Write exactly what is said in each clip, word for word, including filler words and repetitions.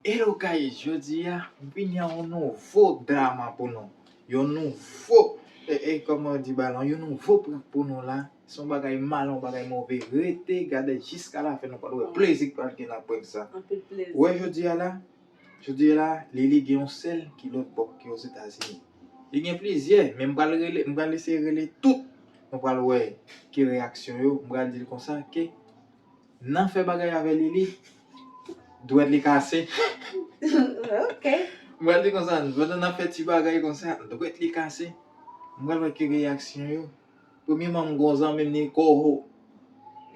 Hello guys, jodi a m vini a yon nouvo drama pou nou. Yon nouvo, e, e, kòman yo di bagay la, yon nouvo prank pou nou la. Se yon bagay mal, yon bagay move. Rete gade jiska lafen, nou pral wè plezi k pral gen nan prank sa. Anpil plezi. Wè jodi a la, jodi a la, Lili gen yon sèl ki lòt bò, ki Ozetazini. Li gen plizyè, men m pral rele, m pral eseye rele tout. Nou pral wè ki reyaksyon yo. M pral di l konsa ke nan fè bagay avè Lili, dwèt li kase. Ok. M pral di konsa, pandan n ap fè ti bagay konsa, dwèt li kase. M pral wè ki reyaksyon yo. Premyèman, m gon zanmi m ni Koho.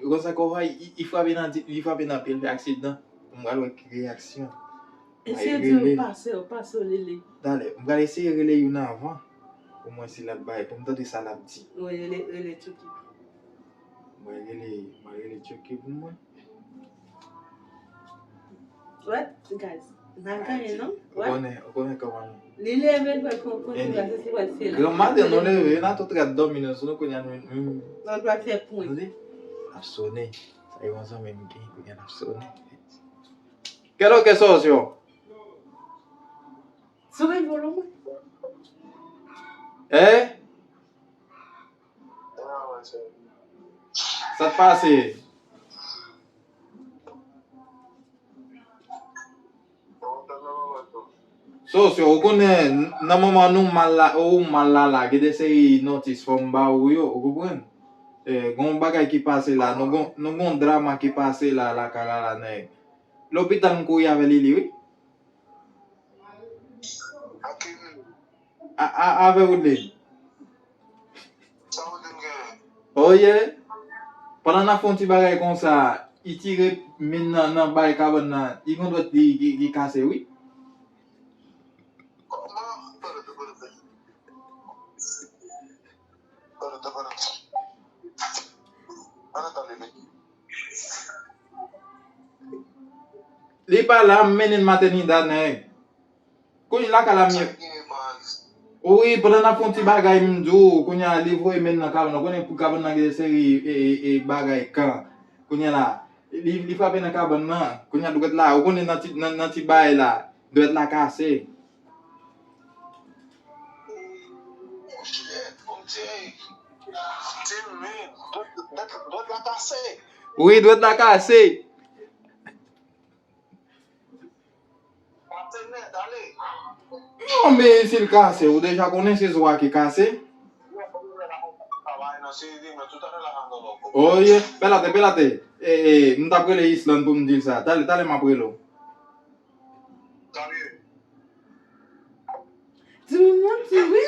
Ou konn sa Koho, li, li frape nan, li frape nan pye, l fè aksidan. M pral wè ki reyaksyon. Eseye di yo pase, yo pase w, Lili. Talè, m pral eseye rele youn avan. Pou mwen si l ap bay, pou m tande sa l ap di. Wi, rele, rele Chucky. Mwen rele, mwen rele Chucky pou mwen. What? Guys, n ap ganyen, non? Ou konnen, ou konnen kòman nou. Li leve, l pral pran pwen, li pral soti, pral fè la. Granmaten nou leve, n a tout rat dòmi nan sou nou kounye a nou. Nan pral fè pwen. Tande? Ap sonnen. Sa e yon zanmi m gen, kounye a l ap sonnen. Kèlòke sòsyon? Sou men volo mwen. Eh? Sa k pase? Sòsyon, ou konnen, nan moman nou mal la, ou mal la la, gen de seri notis fò m ba ou yo, ou konprann? Eh, gon bagay ki pase la, nou gon, nou gon drama ki pase la, lakay la, la, nèg. Lopital m kouri avè Lili, wi. A, a, avè Woodley. Sa Woodley genyen? Oh yeah. Pandan n ap fè yon ti bagay konsa, li tire men nan, nan bay kabann nan, li gon dwèt li, li, li kase, wi. Kòman? Pale, pale, pale. Pale, pale. Pale, pale, pale. Li pa la, m mennen l matènida, nèg. Kounye lakay la m ye. Wi, pandan n ap fè yon ti bagay, m di w, kounye a, li voye men nan kabann nan. Ou konnen pou kabann nan gen seri, e, e, e, bagay kan. Kounye a la, li, li frape nan kabann nan. Kounye a, dwèt la, ou konnen nan ti, nan, nan ti bagay la, dwèt la kase. Oh, shit, Bondye. Damn, man. Dwèt, dwèt, dwèt la kase. Wi, dwèt la kase. Non, men si l kase, ou deja konnen se zo a ki kase. Oh, yeah. Pèlate, pèlate. E, e, m t ap rele Island pou m di l sa. Talè, talè m ap rele w. Di moun manti, wi.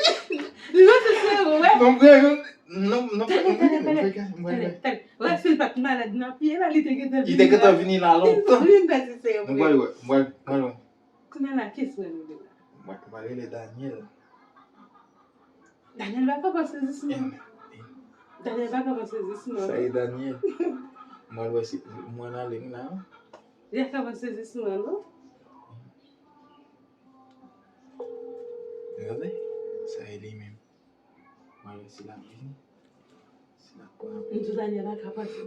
Li manti, se ou, wè. Non, m prè, non, non, m prè, m prè, m prè. Wè, si l pa t malad nan pye la, li te gentan vini la. Li te gentan vini la lontan. Li manti, se ou, wè. M prè, wè, m prè, m prè, wè. Kounye a la, kiyès mwen rele la? Mwen, mwen rele Daniel. Daniel pa ka panse jisman. Daniel pa ka panse jisman. Sa e Daniel. Mwen wè si mwen nan liy la. Li pa ka panse jisman, non? Gade, sa e li menm. Mwen wè si l ap vini. Si l ap pran. M di Daniel pa ka panse.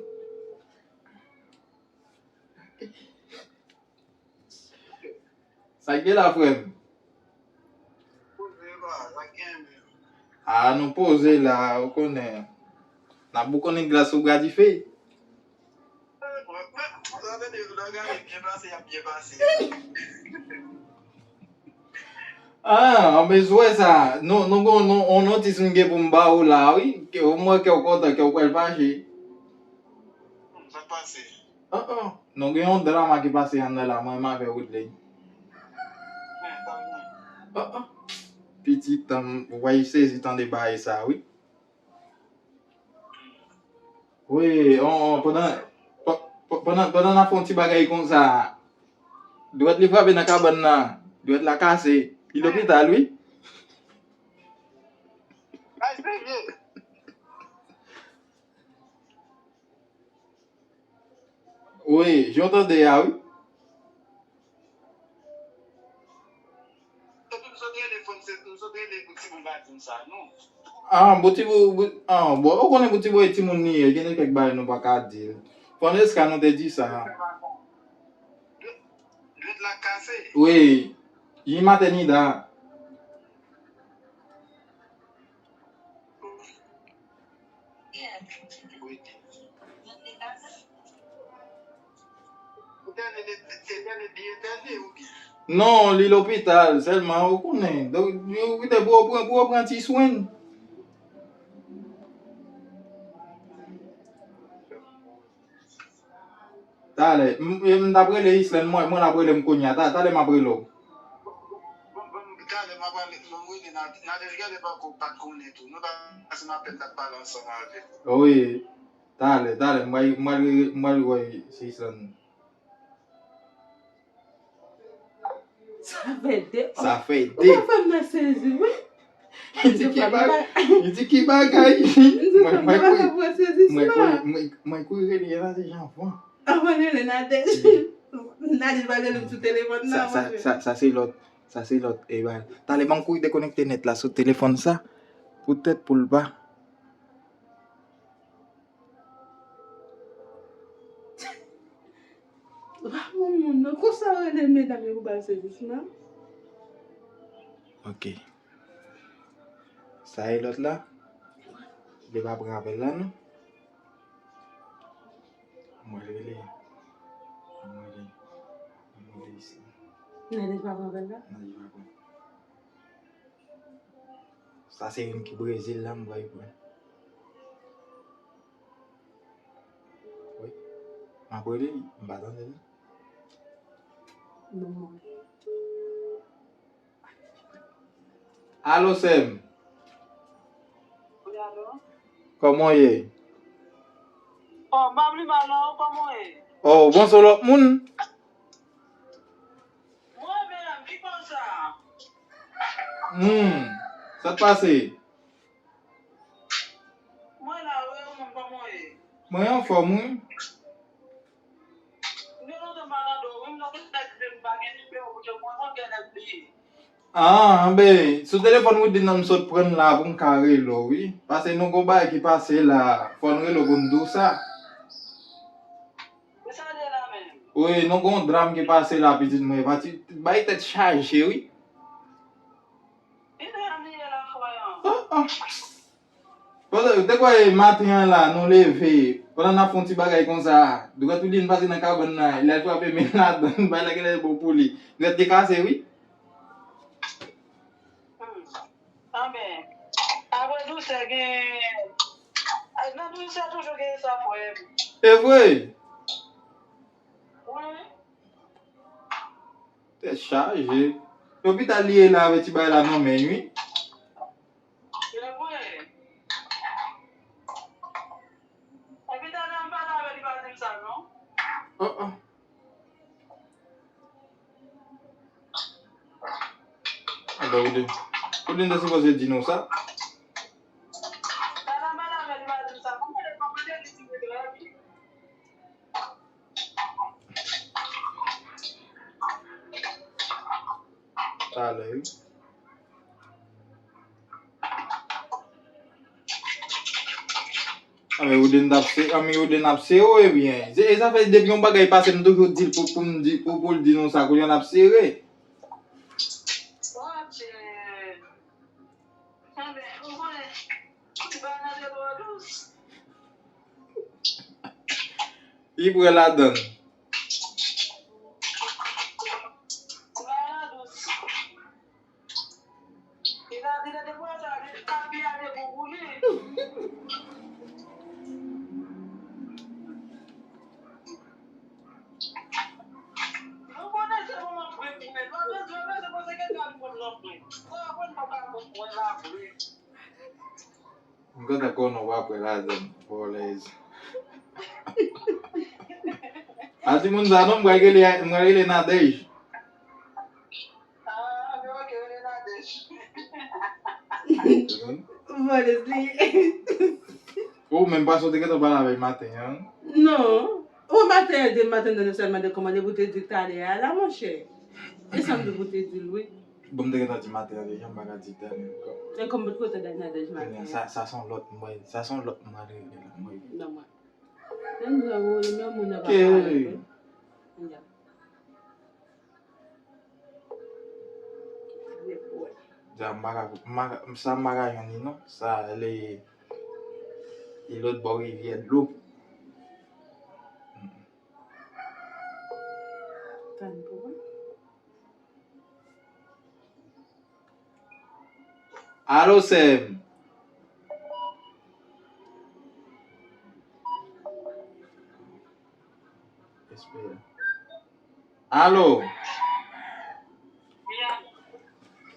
Sa k gen la, frè m? A, nou poze la, ou konnen. N ap boukonnen glas sou bra dife. A, anben, ou wè sa. Nou, nou gon, nou, on notis m gen pou m ba ou la, wi. Ke, ou mwen ke w kontan, ke w pral fache. Sa k pase? Oh, oh. Non, gen yon drama ki pase anndan la, mwen menm avè Woodley. Oh, oh. Pitit, tanm, w ap sezi tande bagay sa, wi. Wi, on, on, pandan, pa-, pa-, pandan, pandan n ap fè yon ti bagay konsa, dwèt li frape nan kabann nan, dwèt la kase, li lopital, wi. Ay, serye? Wi, jan w tande a, wi. Epi m sot rele fò m se, m sot rele pou timoun pa di m sa, non. Ah, bon, timoun, bon, ah, bon, ou konnen pou timoun e timoun li ye, gen de kèk bagay nou pa ka di l. Fò n eska nou te di sa. Dwèt, dwèt la Wi, J Matè Nida. Non, li lopital sèlman, ou konnen. Donk, ou kite pou ou pran, pou ou pran ti swen. Talè, m, m, m t ap rele Islèn, mwen, mwen l ap rele m kounye a. Ta-, talè m ap rele w. Bon, bon, talè m ap rele, bon, m rele Nad-, Nadège, gade pa ko-, pa t konnen tou. Nou pa se m apèn t ap pale ansanm avè l. Wi, talè, talè, m pral, m pral, m pral wè si Islèn. Sa fè de. Sa fè de. Ou pa fè m nan sezi, wi. Li di ki bagay, li di ki bagay. Mwen, mwen kouri, mwen kouri, mwen, mwen kouri rele Nadège anvan. Anvan rele Nadège. Nadège pa rele m sou telefòn nan, sa, sa, monchè. Sa, sa se lòt, sa se lòt, e ba, talè m kouri dekonekte nèt la sou telefòn sa, poutèt pou l pa. Pa bon moun non, konsa w rele medam yo pou ba l sèvis la? Ok. Sa e lòt la? Li pa pran apèl la non? Mwen rele. Mwen rele. Mwen rele isi. Nadège pa pran apèl la? Nadège pa pran. Sa se youn ki Brezil la, m pral pran. Wi. M ap rele li, m pa tande li. Non, mwen. Alo, sè m. Wi, alo. Kòman w ye? Oh, m pa pli mal non, kòman w ye? Oh, bon, se lòt moun? Mwen menm, ki konsa? Hmm, sa k pase? Mwen la, wi, ou menm, kòman w ye? Mwen anfòm, wi. Gen lontan m pa tande w, wi, m nan kontak de m pa gen nimewo w, mwen konn gen nèg li. Ah, ben, sou telefòn Woodline nan m sot pran la pou m ka rele w, wi. Pase nou gon bagay ki pase la, fò n rele w pou n di w sa. Wi, sa w ye la menm? Wi, nou gon dram ki pase la, pitit mwen. Pati, bay tèt chaje, wi. Ki dram li ye la, frè an? Ah, ah. Pandan, te kwè maten an la, nou leve, pandan n ap fè yon ti bagay konsa, dwèt Woodline pase nan kabann nan, li al frape men l ladan, bay la genlè bon pou li. Dwèt li kase, wi. Hmm. Anben, apre dousè gen, nan dousè toujou gen sa, frè m. E vre? Wi. Tèt chaje. Lopital li ye la avèk ti bagay la nan men l, wi. Se vre. Epi talè m pale avè li, li pa di m sa, non. Oh, oh. Anben, ou te, ou te sipoze di nou sa. Talè m pale avè li, li pa di m sa, non, men lè m ap mande li di m trè byen. Talè, wi. Anben, Woodline t ap se, anben, Woodline ap sere w, ebyen. Se, e sa fè depi yon bagay pase, m toujou di l pou, pou m di, pou, pou l di nou sa, kounye a n ap sere. Bondye. Anben, ou konnen, ti bagay nan te twò dous. Li pran ladan l. Ti bagay nan dous. Li ta di nan te pran sa, li ta pi ale pou pou li. Nou konnen se pou m ap pran pou mwen. Lòt jou, lòt jou, se konsekan m ap pran pou mwen. Sa aprann pa ka konn mwen la vre. M kontan konnen w pa pran ladan l, vòlèz. A timoun sa non, m pral rele, m pral rele Nadège. Ah, men ok, rele Nadège. Vòlèz li ye. Ou menm pase w te gentan pale avè l maten an? Non. Ou maten an, de maten nan sèlman de kòmande pou te di talè a la, monchè. E sa m di pou te di l, wi. Bon, m te gentan di maten an deja, m pa ka di talè ankò. E kòm bout kote gad nan dèj maten an. Sa, sa se yon lòt mwen, sa se yon lòt mwen rele la, mwen. Non, mwen. Menm jan ou, menm moun nan pa pale, wi. Ya. Sa m pa ka, m pa ka, sa m pa ka jwenn li non. Sa li, li lòt bò rivyè dlo. Tann pou mwen. Alo, sè m. Espere. Alo.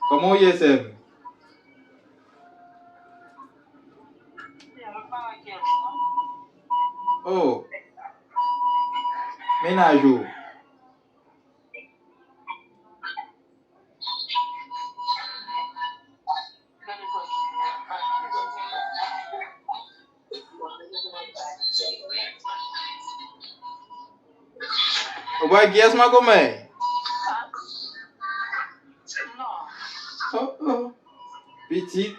Kòman w ye, sè m? Oh. Mennaj ou. Ou pa wè kiyès makomè? Oh, oh. Pitit,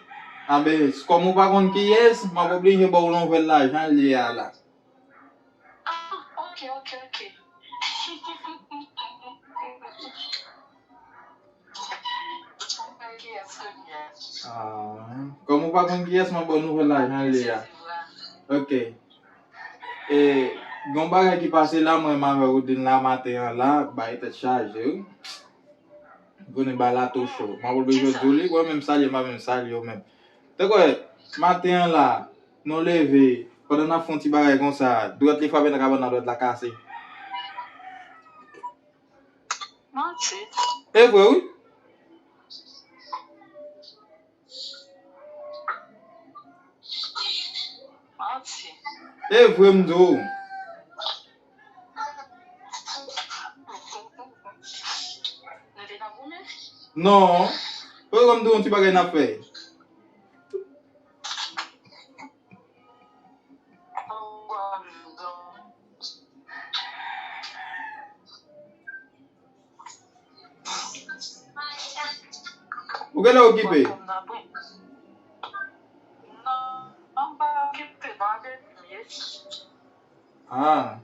anben, kòm ou pa konn kiyès, m ap oblije ba w nouvèl la, jan l ye a la. Ah, ok, ok, ok. Ah, kòm ou pa konn kiyès, m ap ba w nouvèl la, jan l ye a. Ok. E, gen yon bagay ki pase la, mwen menm avèk Rodin la, maten an la, bay tèt chaje, wi. Konnen bagay la tou cho. M ap oblije di w li, mwen menm salye, m pa menm salye w menm. Te kwè, maten an la, nou leve, pandan n ap fè yon ti bagay konsa, dwèt li frape nan kabann nan, dwèt la kase. Manti. E vre, wi. Manti. E vre, m di w. Nou te nan goumen? Non. Poko m di w yon ti bagay n ap fè. Ou genlè okipe? Non, m pa okipe, non, avèk li. Ah.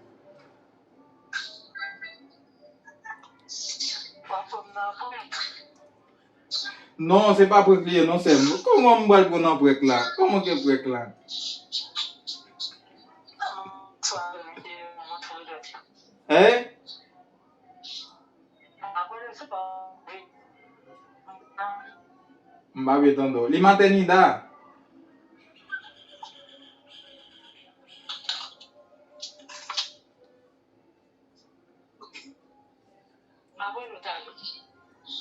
W ap pran m nan prank. Non, se pa prank li ye non, sè m. Kòman m pral pran nan prank la? Kòman ke prank la? Hein? M pa byen tande w. Li matènida.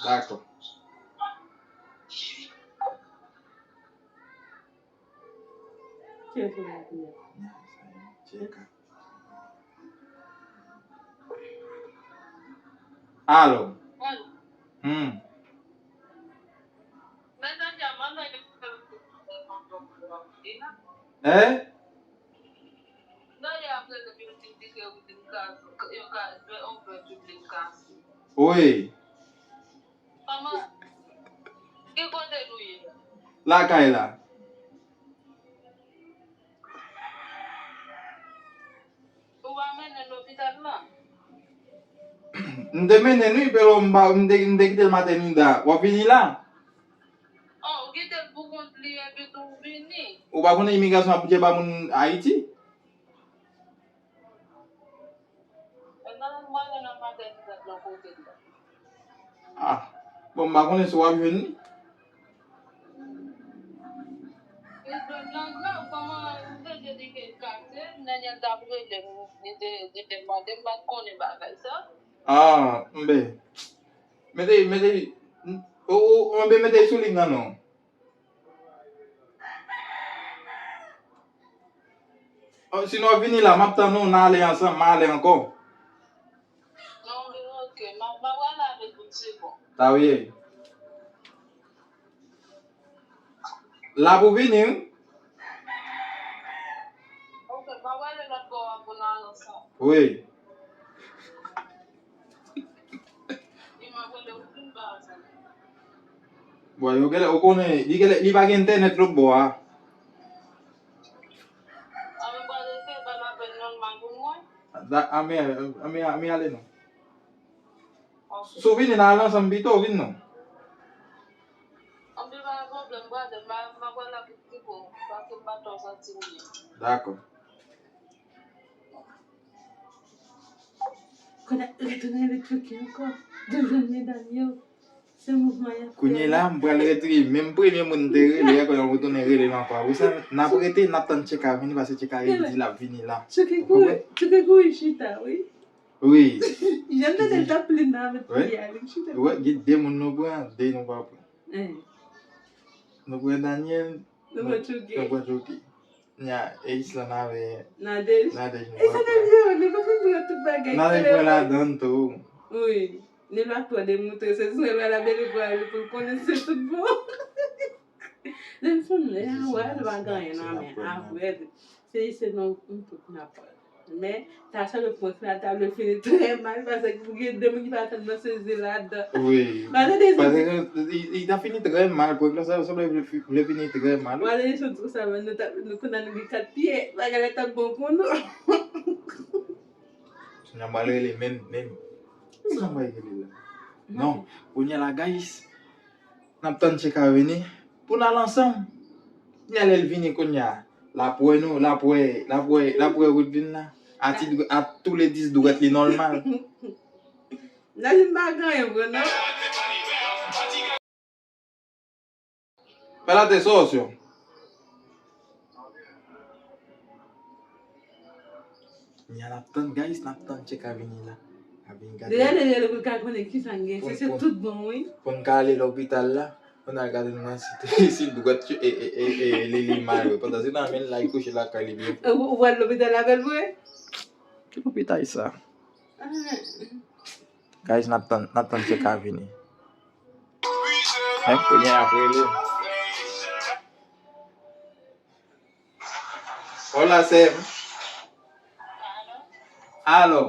Dakò. Tcheka. Alo. Hmm. Hein? Wi. Lakay la. Ou pa mennen l lopital la? M te mennen l wi, pero m pa, m te, m te kite l matènida. W ap vini la? Oh, ou kite l pou kont li epi tou w vini? Ou pa konnen imigrasyon ap bouje ba moun Ayiti? Ah, bon, m pa konnen si w ap jwenn li. Ah, mbe. Mete, mete, o, o, mbe mete sou liy nan non. Oh, sinon, vini la, m ap tann ou, n a ale ansanm, m a ale ankò. Non, ok, m ap, m ap ale avèk ou, se bon. Ta wi. La pou vini, wi. Ok, m ap ale lòt bò a pou n al ansanm. Wi. Bon, yo genlè, ou konnen, li genlè, li pa gen entènèt lòt bò a. Da, anben, anben, anben ale non. Si w vini, n a al ansanm pito, vin non. Dakò. Kounye a, retounen elektrik ankò. Toujou medam yo. Se mouvman y ap fè. Kounye a la, m pral retire menm premye moun m te rele a, kounye a m retounen rele l ankò. Apre sa, n ap rete, n ap tann Tcheka vini, paske Tcheka di l ap vini la. Tcheka kouri, Tcheka kouri chita, wi. Wi. Jan m tande l t ap plenn nan avèk pye a, li chita. Wi, gen de moun nou pran, de nou pa pran. Nou pran Daniel, nou pran Tchouki. Nou pran Tchouki. Nya, e Islan avè Nadège. Nadège nou pran. E se Nadège yo, nou pa fin pran tout bagay. Nadège pran ladan tou. Wi. Li pa twò demoutre, se sou la bèl pou al pou l konnen se tout bon. Lè m fin lè a, wè, li pa gen anyen nan men. Apre, se, se non, m tout n ap pran. Men, ta sèl prank la, ta vle fini trè mal, paske pou gen de moun ki pa tann nan sezi ladan. Wi. Paske li, li ta fini trè mal, prank la, sa, sa vle, vle fini trè mal. Wale li sot konsa, men nou ta, nou konn nou gen kat pye, bagay la t ap bon pou nou. Kounye a m pral rele menm, menm. Sa m pral rele la? Non, kounye a la, guys. N ap tann Tcheka vini pou n al ansanm. Kounye a lè l vini kounye a, l ap wè nou, l ap wè, l ap wè, l ap wè Woodvin la. A ti dwèt, a tou le dis dwèt li nòmal. Nan li m pa gen anyen vre non. Pèl atè, sa w sou? Kounye a n ap tann, guys, n ap tann Tcheka vini la. N ap vin gade. Li rele, rele pou l ka konnen kisa n gen. Se, se tout bon, wi. Pou n ka ale lopital la, pou n al gade nou si, si dwèt e, e, e, e, li, li mal, wi. Pandan se tan, men l la, li kouche lakay li byen. Ou, ou pral lopital avè l vre? Ki lopital sa? Guys, n ap tann, n ap tann Tcheka vini. Hein, kounye a ap rele. Hola, Sam. Alo.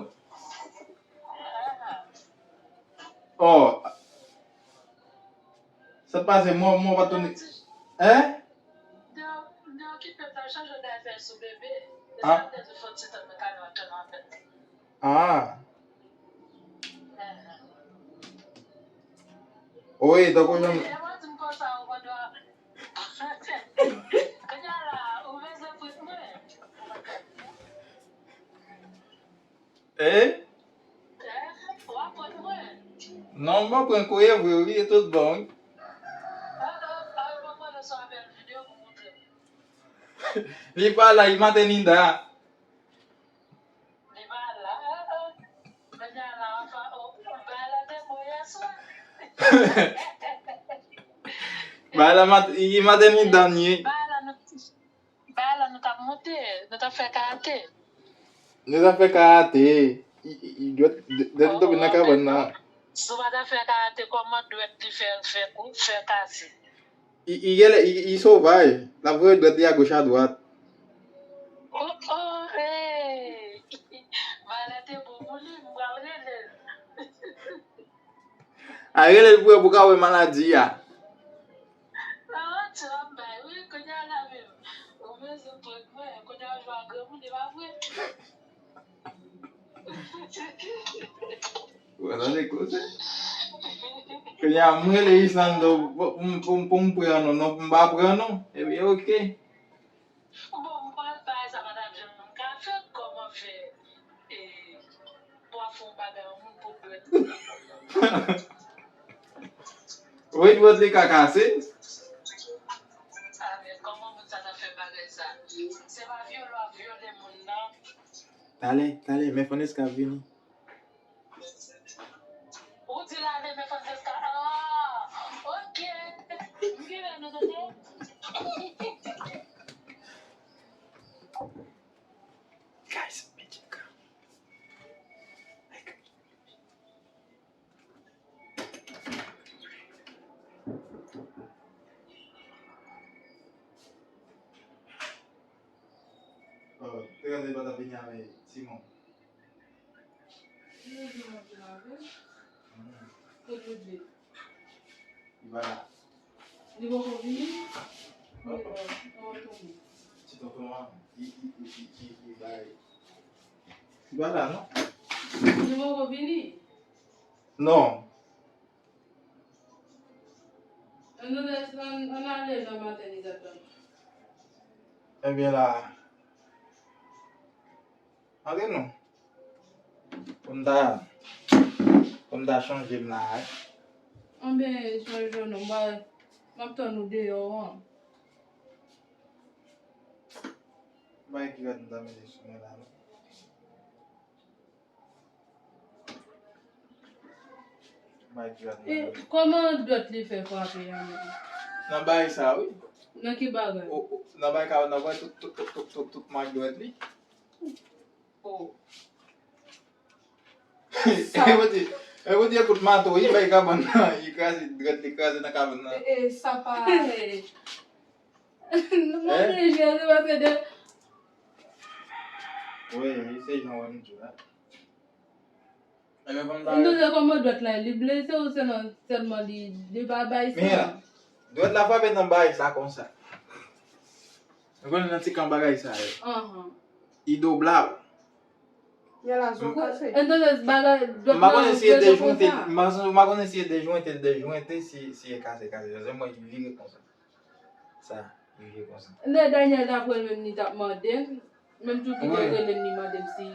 Oh. Sa t pase, mwen, mwen pa tounen. Hein? Ah. Wi, tankou jan m. Eh? Non, m pa pran koye vre, wi, e tout bon, wi. Li pa la, li matènida. Li pa la. Kounye a la, anfen, o, bagay la te bon yèswa. Bagay la mat-, li matènida, li ye. Bagay la nou, bagay la nou t ap monte, nou t ap fè karate. Nou t ap fè karate. I, i, i dwèt, dwèt, dwèt tonbe nan kabann nan. Si w pa ta fè karate, kòman dwèt li fè, fè kou, fè kase? I, i genlè, i, i sovaj. L ap voye dwèt li agoch adwat. Oh, oh, hey! Valè te bon pou li, m pral rele l. A, rele l pou, pou ka wè maladi a. Ah, ti l ap bay, wi, kounye a la menm. Ou bezwen pran mwen, kounye a w jwe a granmoun, e pa vre? Ou tande koze? Kounye a, m rele Islando pou, pou, pou, pou m pran nou, non, pou m pa pran nou. Epi, oke. Bon, m pral bay sa, madam, jan m ka fè, kòman fè, e, pou a fè yon bagay, yon moun pou dwèt. Wi, dwèt li ka kase. A, men kòman moun sa ta fè bagay sa? Se pa vyole w ap vyole moun nan. Talè, talè, men Francesca ap vini. Ou di l ale, men Francesca, ah, oke. M genlè nou tande. Guys, men Tcheka. Oh, te gade pa t ap vini avè Simon. Li pa la. Li poko vini? Li, euh, ti tonton an. Ti tonton an, li, li, li, li, li, li bay. Li pa la, non? Li poko vini? Non. Ann, ann, ann ale nan matènite la. Ebyen la, antre non. Pou m ta, pou m ta chanje m la. Anben, chanje non, m ap tann ou deyò an. Bay ki rad m ta mete sou mwen la non. Bay ki rad m ta mete. Kòman dwèt li fè frape a menm? Nan bagay sa wi. Nan ki bagay? Nan bagay ka nan bagay tout, tout, tout, tout, tout, tout mak dwèt li. Oh. E Bondye, e Bondye kout mato, li bay kabann nan, li kraze dwèt, li kraze nan kabann nan. E, e, sa pa. Mwen deja, se paske de. Wi, wi, se jan wè m di la. Ebyen, ban m ta. M te kòman dwèt la, li blese ou sèlman, sèlman li, li pa bay san? Men, dwèt la frape nan bagay sa konsa. Ou konnen nan ti kan bagay sa yo. Anhan. Li doblab. Yè la, zo kase. Entonces, bagay, dwèt la blese konsa. M pa konnen si e dejwente, m pa konnen si e dejwente, dejwente, si, si e kase, kase. Se mwen ki vire konsa. Sa, li vire konsa. Lè Daniel t ap rele m, li t ap mande m. Menm tou ki te rele m, li mande m si,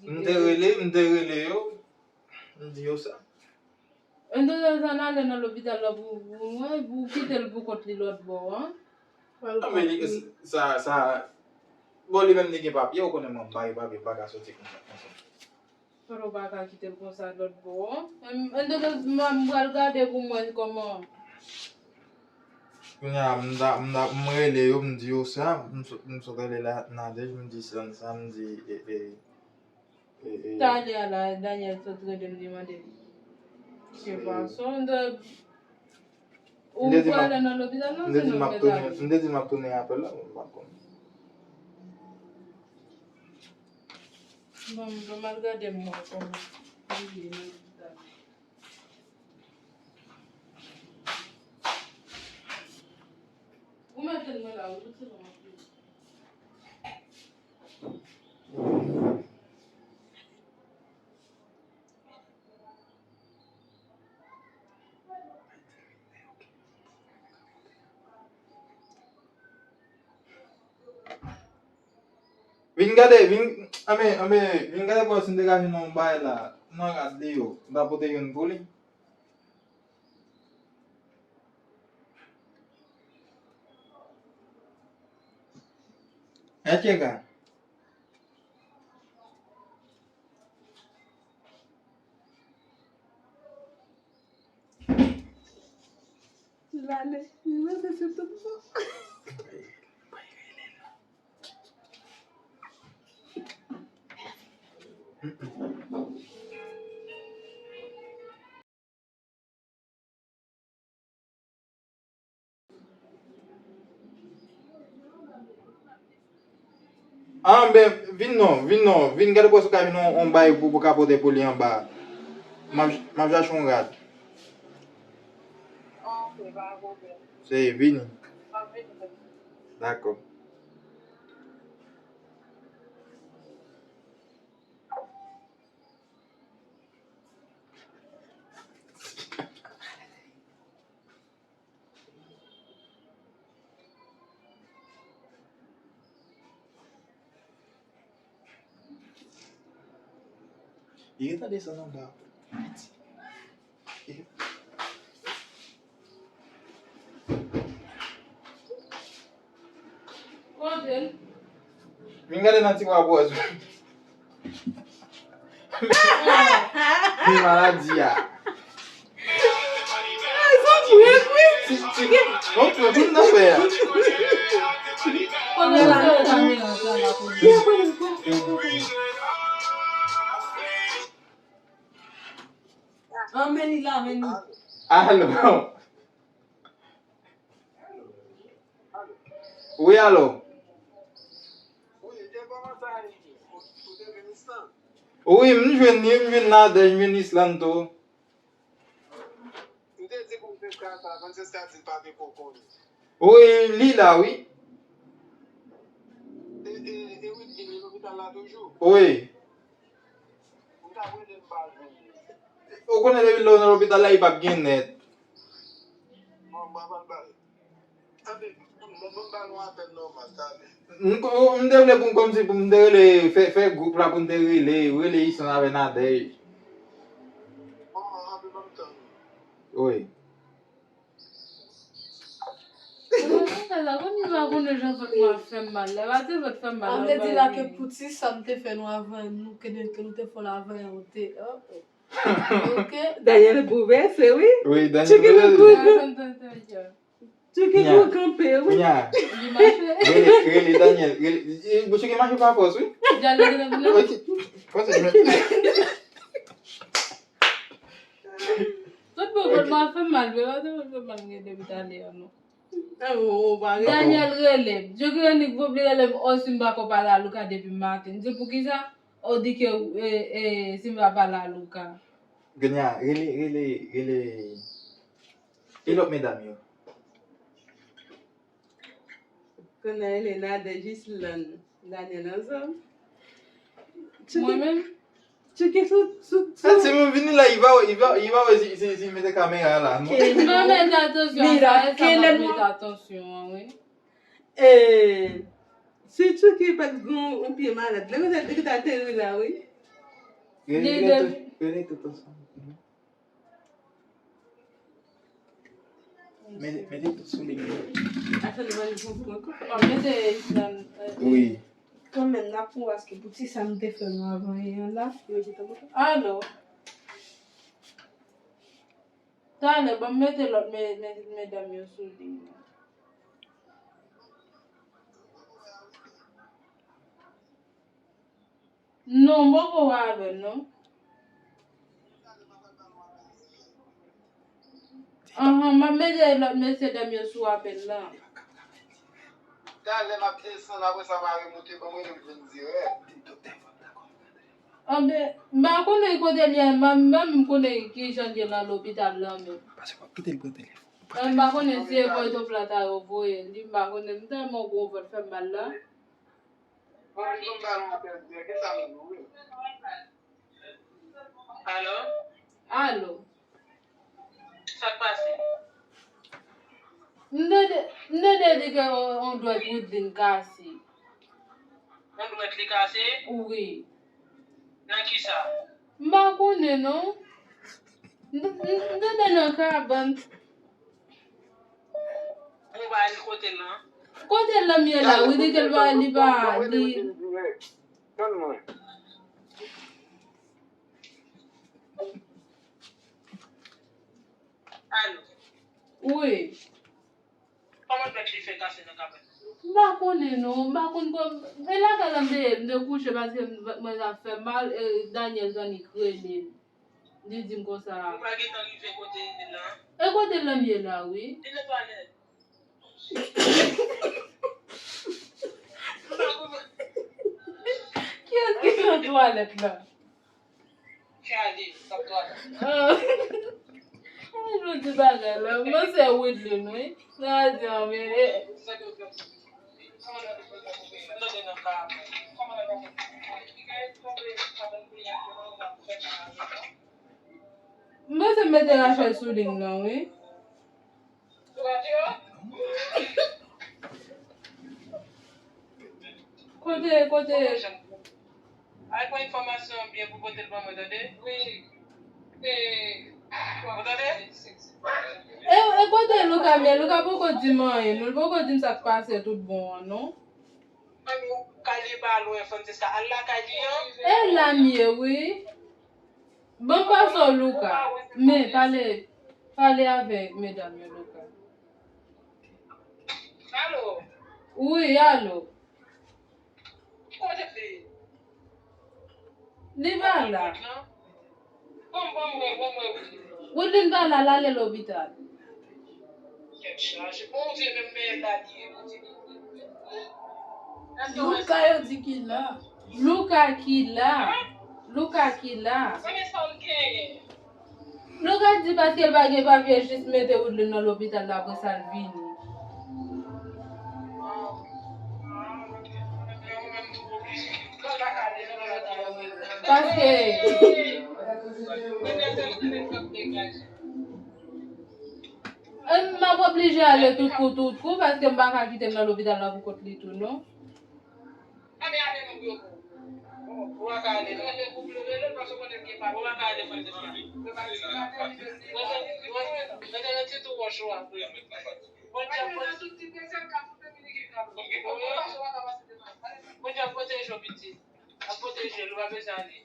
si m te rele, m te rele yo, m di yo sa. Entonces, sa n ale nan lopital la pou, pou mwen, pou kite l pou kont li lòt bò an. Non, men li, sa, sa, bon, li menm li gen papye, ou konnen mwen m pa gen papye, m pa ka soti konsa, konsa. Kote w pa ka kite l konsa lòt bò an? Entonces, m, m pral gade pou mwen kòman. Kounye a, m ta, m ta, m rele yo, m di yo sa, m sot, m sot rele la, Nadège, m di sa, sa, m di, e, e, e, e. Talè a la, Daniel sot rele m, li mande m. Se pa sa, m te, ou prale nan lopital la, m te di m ap tounen, m te di m ap tounen apèl la, m pa konn. Bon, m pral gade m wè kòman li ye nan lopital. Ou mete l mwen la, ou mete l mwen. Vin gade, vin, anben, anben, vin gade pou wè si m te ka jwenn yon bagay la. Nan rad li yo, m ta pote youn pou li. Èske ka? Lale, li rete sou tout bon. Anben, vin non, vin non, vin gade pou wè si w ka jwenn yon, yon bay pou, pou ka pote pou li anba. M ap, m ap chache yon rad. Ok, pa gen pwoblèm. Se vini. M ap vini. Dakò. Li gentan desann anba. Vin gade nan tiwa bwòz. Men maladi a. Ti, ti, yon prank moun nan fè a. Anben li la, men li. Alo. Wi, alo. Wi, m jwenn li, m jwenn Nadège, m jwenn Island tou. Wi, li la, wi. Wi. Ou konnen depi lè w nan lopital la, li p ap gen nèt. Bon, mwen pral ba l. Anben, mwen, mwen ba nou apèl nòmal, talè. M ko- m te vle pou m kòmsi pou m te rele fè, fè gwoup la pou m te rele, rele Isan avè Nadèj. Wi. Mwen pa konnen jan vant mwen ap fè m mal la. Pa te vant fè m mal la. An vle di la ke pou ti sa m te fè nou avan nou, ke, ke nou te fè l avan yon te. Ok. Daniel bouleverse, wi. Wi, Daniel bouleverse. Tchiki nou kanpe, wi. Kounya. Rele, rele Daniel. Rele, e, Tchiki mache pa fòs, wi. Tout bon, vant mwen ap fè m mal, men pa te vant fè m mal mwen depi talè a, non. Daniel rele m. Tchiki annik vle rele m, o, si m pa ko pale a Luka depi maten. M di poukisa? O, di ke, e, e, si m pa pale a Luka. Kounya, rele, rele, rele. E lòt medam yo? Kounya, Elena, de Gislande, Daniel ansanm. Mwen menm? Tchiki sou, sou, sou. Sa, si mwen vini la, i va, i va, i va wè si, si, si mete kamera la, non? Mwen mete atansyon a sa, e sa mwen mete atansyon an, wi. E, si Tchiki pa t gon yon pye malad, lè konsa li te ta ateri la, wi. Rele, rele tout, rele tout ansanm. Mete, mete tout sou li. Atann, mwen li konprann. Mete nan, wi. Kanmenm, n ap pran paske pou ti sa m te fè nou avan yè an la. Alo. Talè, ban m mete lòt me, me, medam yo sou liy nan. Non, m poko wè avè l, non. Anhan, m ap mete lòt mesye dam yo sou apèl la. Talè m ap desann, apre sa m a remonte, ban m rele w vin dirèk. Anben, m pa konnen kote l ye, m pa menm konnen kijan l ye nan lopital la menm. Paske w ap kite l pran telefòn. M pa konnen si e Pòtoprens yo voye li, m pa konnen, m tèlman gwo vant fè m mal la. Alo? Alo? Sa k pase? M tande, m tande di ke on, on dwèt Woodline kase. On dwèt li kase? Wi. Nan kisa? M pa konnen non. M, m, m tande nan kabann. Bon, ba, li kote l lan? Kote l lan m ye la, wi, li ke l pa, li pa, li. Tann mwen. Alo. Wi. Kòman dwèt li fè kase nan kabann? M pa konnen non, m pa konn kò-, e lakay la m te ye, m te kouche paske m, mwen ap fè mal, e Daniel t annik rele m. Li di m konsa. Ou pa gentan rive kote l lan? E kote l lan m ye la, wi. Li nan twalèt. Kiyès ki nan twalèt la? Charlie, k ap twalèt. Ah. Ay, jodi bagay la. Mwen se Woodline, wi. Sa a di anmye. M panse m mete Rachel sou liy nan, wi. Kote, kote. Al pran enfòmasyon an byen pou pote l ban mwen, tande? Wi. E, ou tande? E, e kote Luka m ye? Luka poko di m anyen, non. L poko di m sa k pase tout bon an, non. Ann, ou kay li pa lwen, Francesca. Al lakay li an. E la m ye, wi. Ban m pase w Luka. Men, pale, pale avèk medam yo, Luka. Alo? Wi, alo. Kote l ye? Li pa la. Bon, bon, bon, bon, bon. Woodline pa la, l ale lopital. Tèt chaje. Bondye menm, men la li ye, Bondye. Luka yo di ki la. Luka ki la. Luka ki la. Mwen, men sa w genyen? Luka di paske l pa gen papye, jis mete Woodline nan lopital la, apre sa l vini. Paske m ap oblije ale tout kou, tout kou, paske m pa ka kite l nan lopital la pou kont li tou, non. Ou pa ka ale non. Ou pa ka ale, frè de frè. Mwen te, mwen te nan ti tou wòch ou a. Bondye ap pote, Bondye ap pwoteje w, pitit. Ap pwoteje l, ou pa bezwen ale.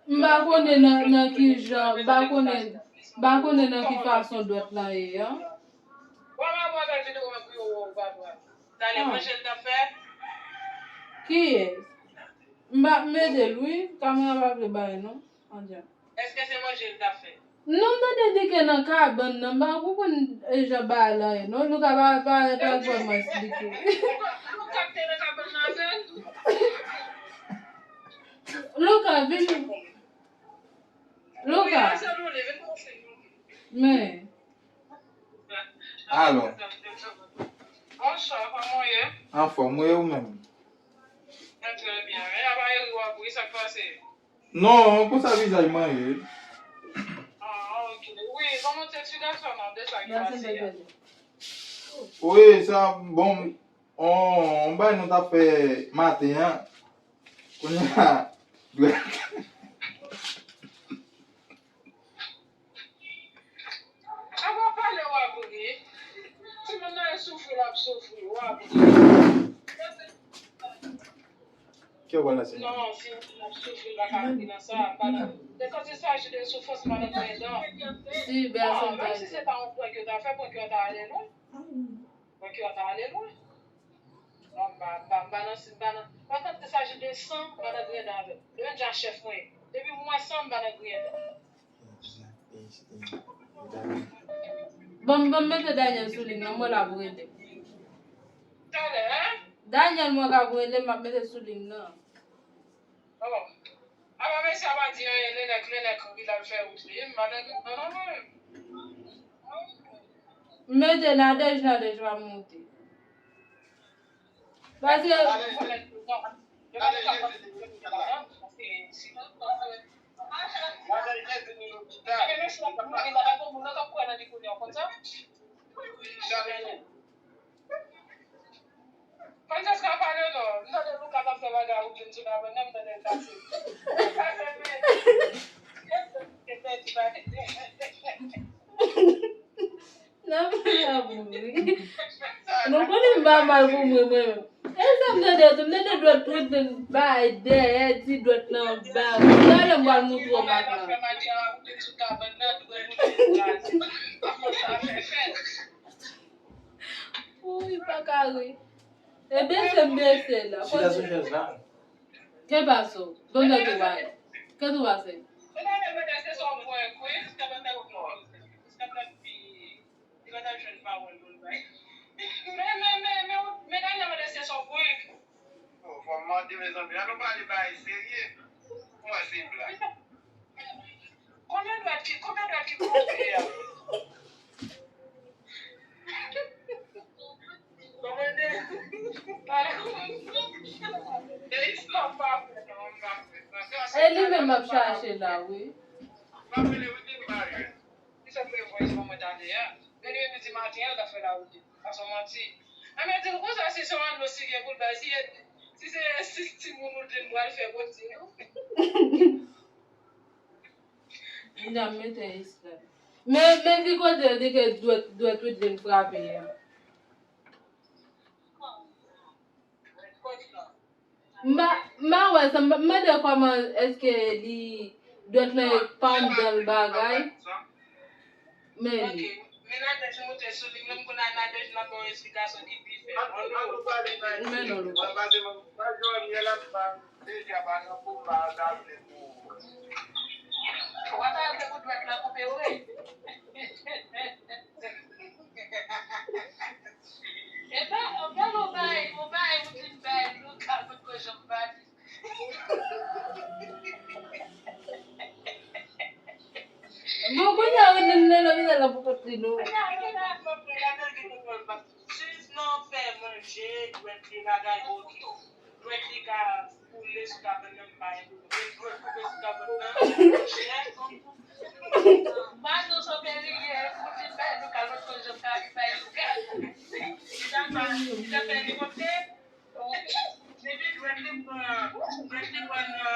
M pa konnen nan, nan ki jan, m pa konnen, m pa konnen nan ki fason dwèt lan ye an. Wè, wè, wè, gade videyo mwen pou yo wè ou pa dwèt. Talè manje l t ap fè? Kiyès? M pa, m mete l wi, kamera pa vle bay non. Anjan. Èske se manje l t ap fè? Non, m tande di ke nan kabann nan, m pa konprann e jan bagay lan ye non. Louka pa, pa, pa vrèman esplike. Louka k te nan kabann nan avè l? Louka, vin. Louka. Men. Alò. Bonswa, kòman w ye? Anfòm, wi, ou menm? Mwen trè byen. Men apa ri w ap ri, sa k pase? Non, konsa vizaj mwen ye. Ah, ok. Wi, ban m yon ti eksplikasyon non, de sa ki pase a. Wi, sa, bon, on, on bagay nou t ap fè maten an. Kounye a, Apa pale w ap ri? Timoun nan e soufri l ap soufri, w ap ri. Kè w pral nan sinema? Non, si w ap soufri, l pa ka ri nan sa. Pandan, lè kan il s'agit de soufrans, pandan mwen dan. Si, bèl. Non, menm si se ta yon prank yo ta fè, prank yo ta ale lwen. Prank yo ta ale lwen. Non, m pa, m pa, m pa nan, m pa nan. Pandan il s'agit de san, m pa nan griyen dan avè l. Depi m ja chèf mwen ye. Depi m wè san, m pa nan griyen dan. Bon, bon, mete Daniel sou liy nan, mwen la pou rele. Talè, hein? Daniel, mwen ka pou rele, m ap mete sou liy nan. Oh. Apa mesye a pa di anyen, Lelèk, Lelèk ri, l al fè wout li. M pa nan, non, non, non. M mete Nadège, Nadège pa monte. Paske Francesca pale non. M tande Louka t ap fè bagay ou vin sou kabann nan, m tande l pase. Pase men. N ap fè la pou ri. Nou konnen m pa mal pou mwen, mwen menm. E sa m tande, m tande dwèt tout bay dèyè, ti dwèt nan ba. Talè m pral montre w mak la. Woy, pa ka ri. E bese m bese la. Chita sou chèz la. Ke paso? Donde tu vas? Ke tou pase? Men, men, men, men, men, Daniel, mwen se son prank. Oh, fò m mande, mezanmi. An nou pale bagay serye. Mwen se blag. Konbyen dwèt ki, konbyen dwèt ki koupe a? Konbyen de, pale konbyen de istwa pa fè non, m pa fè sa. E li menm m ap chache la, wi. M ap rele Woodline Marie. Li fè prevwa pou mwen talè a. Men li menm li di maten an, l ap fè lawout li. Pa son manti. Ann men di l konsa, si se yon anlo si gen pou l bay, si, si se sis timoun ou di l pral fè, Bondye. Li nan mete istwa. Men, men ki kote l di ke dwèt, dwèt Woodline frape a? M pa, m pa wè sa, m pa, m mande kòman èske li dwèt lan pa anndan l bagay. Men li. Ok, men Nadège moute sou liy nan, m konn a Nadège nan ba w esplikasyon ki pi fèb. Men non, Louka. Deja pa nan koma, sa vle pou. Ou pa ta vle pou dwèt lan koupe vre? Epa, anpil ou bay, ou bay, ou di bay, nou ka pot ko janm bay. Bon, kounye a, ou nan lopital la pou kont li, non? Sis nan fè manje, dwèt li bagay, oke. Dwèt li ka koule sou kabann nan, m pa gen pwoblèm. Dwèt koupe sou kabann nan, chè. Mazo Soperye, Poutine bay nou kalòt konjok ka bay nou ka. Li ta pa, li ta fè li monte. Depi dwèt li pran, dwèt li pran nan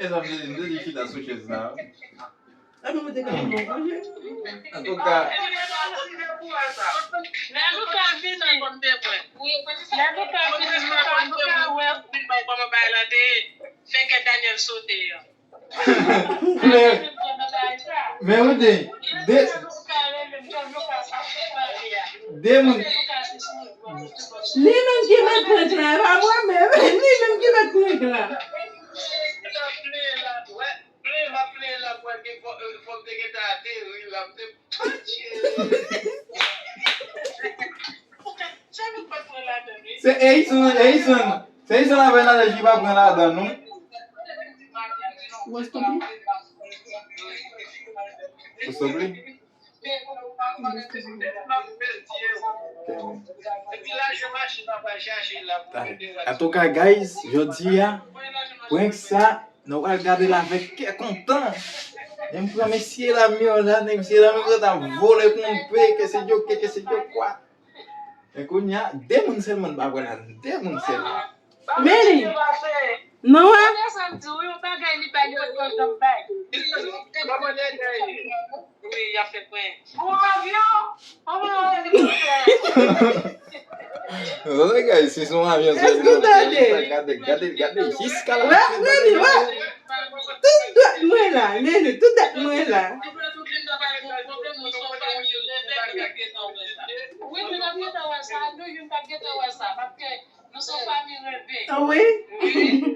Mezanmi, m te di chita sou chèz la. Antouka, Lè Luka vini, lè Luka vini, Luka, Luka wè. Fè kè Daniel sote an. Men, men ou de, de, de moun. Li menm ki met prank la, e pa mwen menm. Li menm ki met prank la. Se Eison, Eison. Se Eison avè nan lèj li pa pran ladan nou. Ou wè stop li? Ou stop li? Antouka, guys, jodi a, prank sa, nou pral gade l avèk kè kontan. Nèg pran mesye la, miyò la, nèg mesye la, miyò ta vole konpe, kè se dyo, kè, kè se dyo, kwa. Men kounye a, de moun sèlman n pa pran la, de moun sèlman. Men li. Non, wè. Wi, guys, si se yon avyon, se yon gade, gade, gade, gade, jiska la. Wè, men li, wè. Tout dwèt mwen la, men li, tout dwèt mwen la. Wi, nou t ap gentan wè sa, nou youn t ap gentan wè sa, paske nou se yon fanmi reve. Ah wi? Wi.